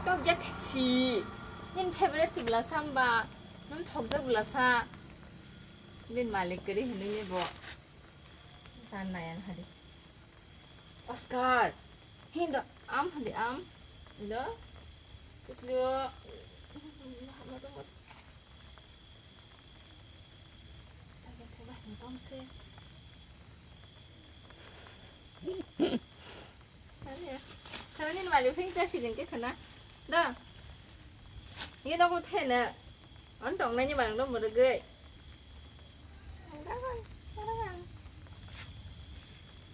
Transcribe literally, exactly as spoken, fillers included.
Tok ya thik si. Nini favorite si bwla sa hwnba? Nung thokjak bwla sa. Bini malik kwrwi hwnwi ni bo. San nayan hadi. Oscar. Hinda am hadi am. Ilo. Tuklo. Tamo se. Tamo ni malik phing cha si jeng ke khana. Da. Ye nogo thena. An tong nani malik no murugui.